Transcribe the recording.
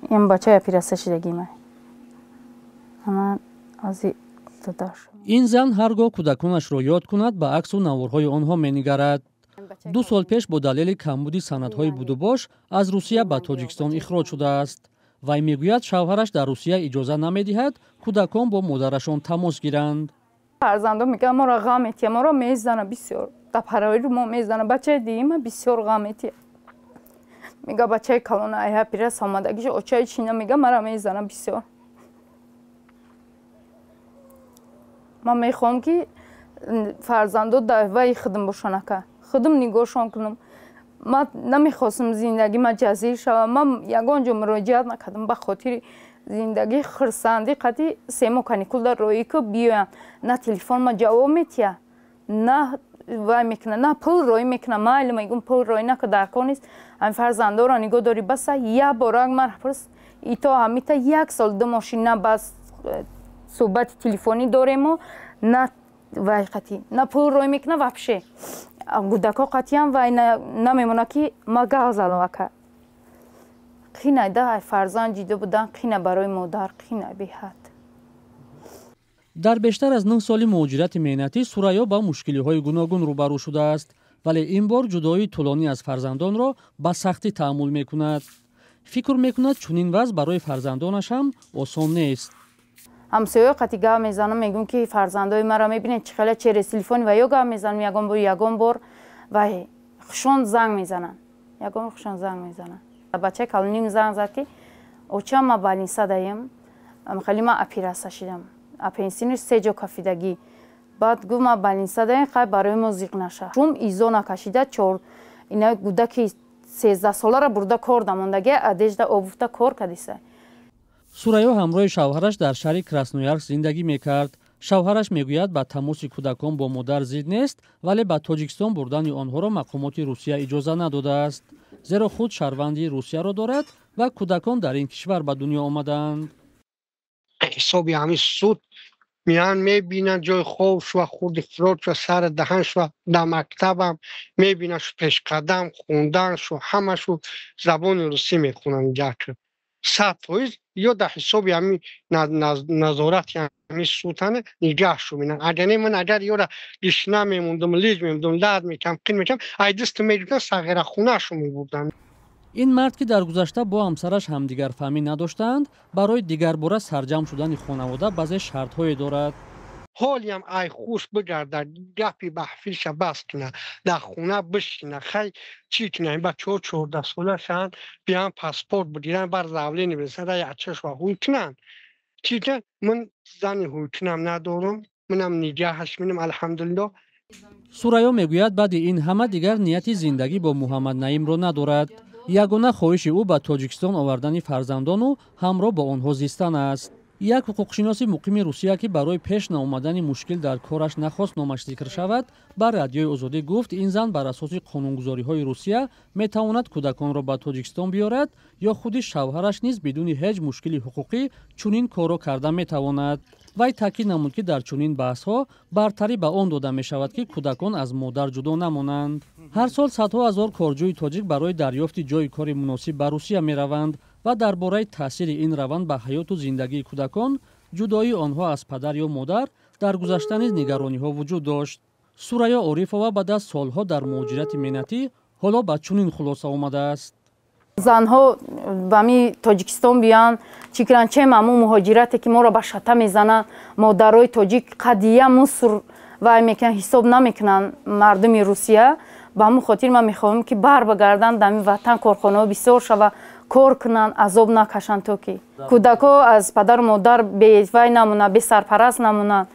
Ин бачаи операция шидагима. Ама ази додаш. Ин зан ҳар гоҳ кӯдаконашро ёд кунад, ба аксу наворҳои онҳо менигарад. 2 сол пеш бо далели камбуди санадҳои будубош аз Русия ба Тоҷикистон ихроҷ шудааст. Вай мегӯяд, шавҳараш дар Русия иҷоза намедиҳад кӯдакон бо модарашон тамос гиранд. Фарзандо мегӯянд, моро ғам метия, моро мезана бисёр. Дар парави мо мезана. Бачаи диима бисёр ғам метия. Мега бачаи калона айҳа пирас омадагиш очаи чина мега мара мезана бисёр. Ман мехоҳам ки фарзандо дар вай худам бошанд ака. Худам нигоҳшон кунам. Ман намехостам зиндагӣ ма ҷазир шавам. Ман ягон ҷо муроҷиат накардам ба хотири зиндагӣ хурсандӣ қати 3 моҳ каникул дар роҳӣ ку биёям. На телефон ма ҷавоб метия, на вай мекуна, на пул роҳӣ мекуна. Майли мегӯм пул роҳӣ нака, дар кор нест. Ҳамин фарзандоро нигоҳ дорӣ баса. Як борак ман пурс ито ҳамита 1 сол 2 мошина бас суҳбати телефонӣ дорему, на вай қати, на пул роҳӣ мекуна вообще. Гудако қатиям вай намемона ки ма гав задам ака. Қина да фарзанд ҷидо будан, қина барои модар, қина беҳад. Дар бештар аз 9 соли муҳоҷирати меҳнатӣ Сурайё ба мушкилиҳои гуногун рӯбарӯ шудааст, вале ин бор ҷудоии тӯлонӣ аз фарзандонро ба сахтӣ таҳаммул мекунад. Фикр мекунад, чунин вазъ барои фарзандонаш ҳам осон нест. Ҳамсояҳо қати гап мезанам, мегӯм ки фарзандои маро мебинед чӣ хела через телефон ва ё гап мезанам, ягон бор, ягон бор ва хушон занг мезананд. Ягон бор хушон занг мезананд. Бачаи калоним занг зад ки оча ма больница даем, хеле ма операция шидам. Аппендицит 3 ҷо кафидагӣ. Баъд гуфт ма больница даем, хай барои мо зиқ наша. Шум изо накашида чор ина гудаки 13 солара бурда кор дамондагӣ, одежда обуфта кор кадиса. Сурайё ҳамроҳи шавҳараш дар шаҳри Красноярск зиндагӣ мекард. Шавҳараш мегӯяд, ба тамоси кӯдакон бо модар зид нест, вале ба Тоҷикистон бурдани онҳоро мақомоти Русия иҷоза надодааст, зеро худ шаҳрвандии Русияро дорад ва кӯдакон дар ин кишвар ба дунё омадаанд. Ҳисоби ҳамин суд меян мебинанд ҷои хобшу ва хурди хӯрокшу сари даҳаншу дар мактабам мебинанд пешқадам хунданшу ҳамашу забони русӣ мехонанд ҷакр. 100% ё дар ҳисоби ҳамин назорати ҳамин судане нигаҳшу менанд. Агар не ман агар ёра гишна мемондум, лиҷ мемондум, лад мекам, қин мекам, ай дасту мегирифтан сағирахонашу мебурданд. Ин мард ки дар гузашта бо ҳамсараш ҳамдигарфаҳмӣ надоштаанд, барои дигарбора сарҷамъ шудани хонавода баъзе шартҳое дорад. Ҳолиам ай хуш бигарда, гапи баҳфилша бас куна, дар хона бишина, хай чӣ куна, ин бачаҳо 14 солашанд, биён паспорт бигиранд, бар заявление бинависанд, рай ачашва ҳуй кунанд. Чӣ кунанд? Ман зани ҳуйкунам надорам, манам нигаҳаш менам, алҳамдулиллоҳ. Сурайё мегӯяд, баъди ин ҳама дигар нияти зиндагӣ бо Муҳаммад Наимро надорад. Ягона хоҳиши ӯ ба Тоҷикистон овардани фарзандону ҳамроҳ бо онҳо зистан аст. Як ҳуқуқшиноси муқими Русия, ки барои пеш наомадани мушкил дар кораш нахост номаш зикр шавад, ба Радиои Озодӣ гуфт, ин зан бар асоси қонунгузориҳои Русия метавонад кӯдаконро ба Тоҷикистон биёрад ё худи шавҳараш низ бидуни ҳеҷ мушкили ҳуқуқӣ чунин корро карда метавонад. Вай таъкид намуд, ки дар чунин баҳсҳо бартарӣ ба он дода мешавад, ки кӯдакон аз модар ҷудо намонанд. Ҳар сол садҳо ҳазор корҷӯи тоҷик барои дарёфти ҷойи кори муносиб ба Русия мераванд ва дар бораи таъсири ин раванд ба ҳаёту зиндагии кӯдакон, ҷудоии онҳо аз падар ё модар дар гузашта низ нигарониҳо вуҷуд дошт. Сурайё Орифова баъд аз солҳо дар муҳоҷирати меҳнатӣ ҳоло ба чунин хулоса омадааст. Занҳо ба ми Тоҷикистон биёянд, чӣ кунанд, чем ҳамун муҳоҷирате ки моро ба шата мезананд, модарои тоҷик қадия муср вай мекунанд, ҳисоб намекунанд мардуми Русия. Ба ҳамун хотир ман мехоҳам ки бар багарданд, дар ҳамин ватан корхонаҳо бисёр шава, кор кунанд, азоб накашанд, то ки кӯдакҳо аз падару модар бевай намонанд, бесарпараст намонанд.